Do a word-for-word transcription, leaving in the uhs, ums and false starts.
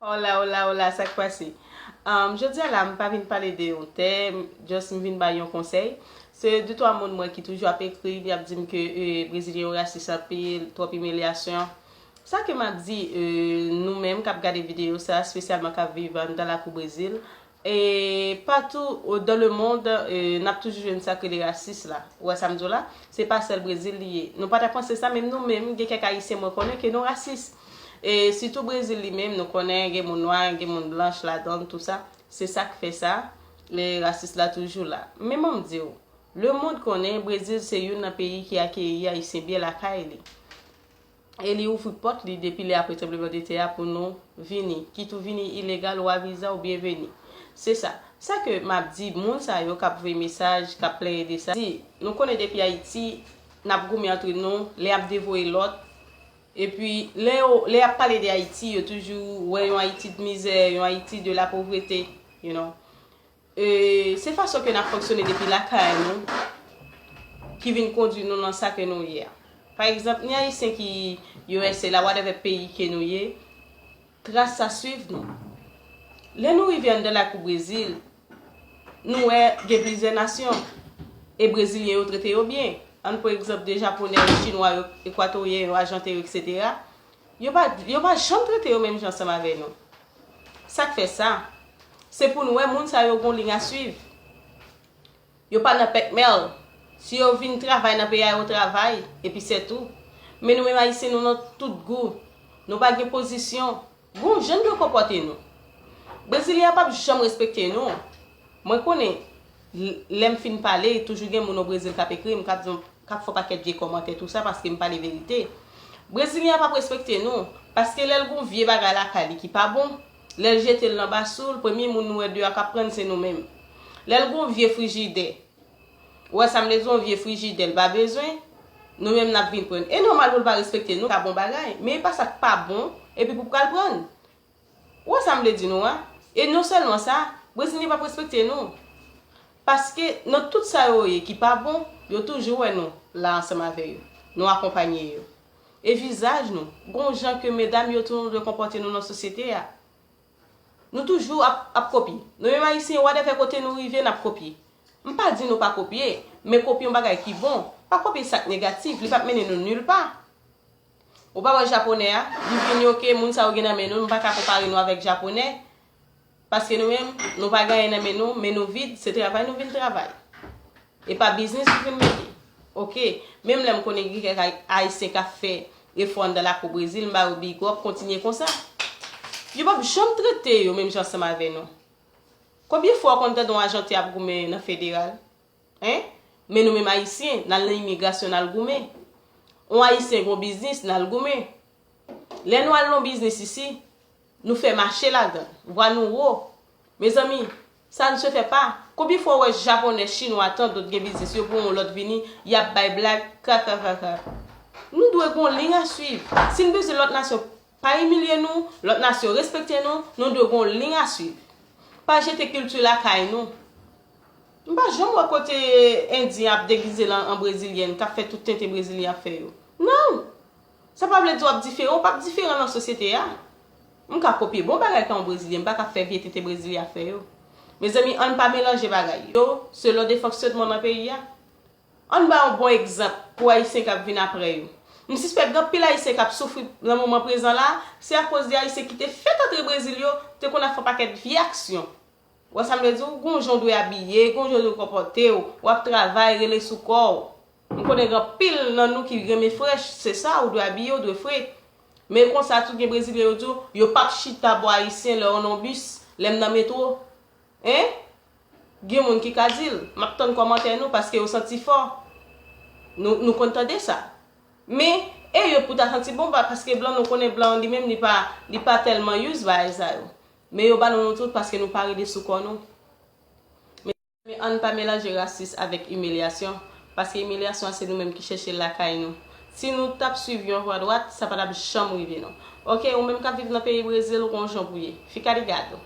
Hola, hola, hola, sa k pase? Um, jodi a la, m pa vin pale de yon tèm, just m vin bay yon konsèy. Se de twa moun mwen ki toujou ap ekri m, y ap di m ke eh, Brezilyen yo rasis anpil, twòp imilyasyon. Sa ke m ap di, eh, nou menm k ap gade videyo sa, espesyalman k ap viv anndan lakou Brezil, e patou dans le monde, eh, n ap toujou jwenn sa k rele rasis la. Ou wè sa m di w la? Se pa sèl Brezil li ye. Nou pa ta panse sa, menm nou menm, gen kèk Ayisyen mwen konnen ke nou rasis. E sitou Brezil li menm, nou konnen gen moun nwa, gen moun blanch ladan l, tou sa. Se sa k fè sa, le rasis la toujou la. Men ban m di w, lemonn konnen Brezil se youn nan peyi ki akeyi Ayisyen byen lakay li. E li ouvri pòt li depi lè apre tranblemanntè a pou nou vini. Kit ou vini ilegal ou a viza, ou byenveni. Se sa. Sa ke m ap di moun sa yo k ap voye mesaj, k ap plenyen de sa, di, nou konnen depi Ayiti, n ap goumen antre nou, lè y ap devoye lòt, epi lè yo, lè y ap pale de Ayiti, yo toujou wè yon Ayiti de mizè, yon Ayiti de la pauvreté, you know. E, se fason ke n ap fonksyone depi lakay nou ki vin kondwi nou nan sa ke nou ye a. Pa egzanp, ni Ayisyen ki U S A la, whatever peyi ke nou ye, tras sa swiv nou. Lè nou rive anndan lakou Brezil, nou wè gen plizyè nasyon. E Brezilyen yo trete yo byen. Ann pran egzanp de Japonè yo, Chinwa yo, Ekwatoryen yo, Ajanten yo, etsetera. Yo pa, yo pa janm trete yo menm jan ansanm avè nou. Sa k fè sa? Se pou nou wè moun sa yo gon liy a swiv. Yo pa nan pèkmèl. Si yo vin travay nan peyi a, yo travay, epi se tou. Men nou menm Ayisyen, nou nan tout gou. Nou pa gen pozisyon. Gon jan n dwe konpòte nou. Brezilyen an p ap janm respekte nou. Mwen konnen, l- lè m fin pale, toujou gen moun o Brezil k ap ekri m, k ap di m, k ap fè yon pakèt vye kòmantè, tou sa, paske m pale verite. Brezilyen an p ap respekte nou, paske lè l gon vye bagay lakay li ki pa bon, lè l jete l nan basou l, premye moun nou wè deyò k ap pran l se nou menm. Lè l gon vye frijidè, ou wè sa m vle di, yon vye frijidè l pa bezwen, nou menm n ap vin pran l. E nòmal pou l pa respekte nou, ka bon bagay, men e pa sa k pa bon, epi pou pral pran l. Ou wè sa m vle di nou an? E non sèlman sa, Brezilyen p ap respekte nou. Paske nan tout sa yo ye ki pa bon, yo toujou wè nou la ansanm avè yo. Nou akonpanye yo. E vizaj nou, gon jan ke medam yo tou nou dwe konpòte nou nan sosyete a. Nou toujou ap, ap kopye. Nou menm Ayisyen, whatever kote nou rive, n ap kopye. M pa di nou pa kopye, men kopye yon bagay ki bon. Pa kopye sa k negatif, li p ap mennen nou nil pa. Ou pa wè Japonè a, li vini, oke, moun sa yo gen nan men nou, nou pa ka konpare nou avèk Japonè. Paske nou menm, nou pa gen anyen nan men nou, men nou vid, se travay nou vin travay. E pa biznis ou vin mete. Oke, menm lè m konnen gen kèk Ay- Ayisyen k ap fè efò anndan lakou Brezil, m ba yo big up, kontinye konsa. Yo p ap janm trete yo menm jan ansanm avè nou. Konbyen fwa w konn tande yon Ajanten ap goumen nan federal? Hein? Men nou menm Ayisyen, n al nan imigrasyon, n al goumen. Yon Ayisyen gen yon biznis, n al goumen. Lè nou al nan yon biznis isi, nou fè mache ladan l, vwa nou wo. Mezanmi, sa n se fè pa. Konbyen fwa w wè Japonè, Chinwa, tandòt gen biznis, yo pran yon lòt vini, y ap bay blag, krakrakrakra. Nou dwe gen yon liy a swiv. Si n bezwen lòt nasyon pa imilye nou, lòt nasyon respekte nou, nou dwe gen yon liy a swiv. Pa jete kilti lakay nou. M pa janm wè kote Endyen ap degize l an, an Brezilyèn, k ap fè tout tenten Brezilyen ap fè yo. Non! Sa pa vle di w ap diferan, ou p ap diferan nan sosyete a. M ka kopye bon bagay k an Brezilyen, m pa ka fè vye tenten Brezilyen ap fè yo. Mezanmi, ann pa melanje bagay yo selon de fonksyònman nan peyi a. Ann ba yon bon egzanp pou Ayisyen k ap vin apre yo. M sispèk gen anpil Ayisyen k ap soufri nan moman prezan la, se akoz de Ayisyen ki te fèt antre Brezil yo te konn ap fè yon pakèt vye aksyon. Ou wè sa m vle di w? Gon jan w dwe abiye, gon jan w dwe konpòte w, w ap travay, rele sou kò w. M konnen gen anpil nan nou ki renmen frèch, se sa, ou dwe abiye, ou dwe fre. Men konsa tou gen Brezilyen yo di w, yo p ap chita bò Ayisyen lè yo nan bis, lè m nan metwo. Hein? Gen moun ki ka di l, m ap tann kòmantè nou paske yo santi fò. Nou, nou konn tande sa. Men, e yo pou ta santi bon, pa- paske blan nou konnen blan li menm li pa, li pa tèlman used bagay sa yo. Men yo ba nou nou tout paske nou pa rele sou kò nou. Men, men ann pa melanje rasis avèk imilyasyon, paske imilyasyon an se nou menm ki chèche l lakay nou. Si nou t ap swiv yon vwa dwat, sa pa t ap janm rive nou. Oke, ou menm k ap viv nan peyi Brezil, ou gon jan pou ye. Fica ligado.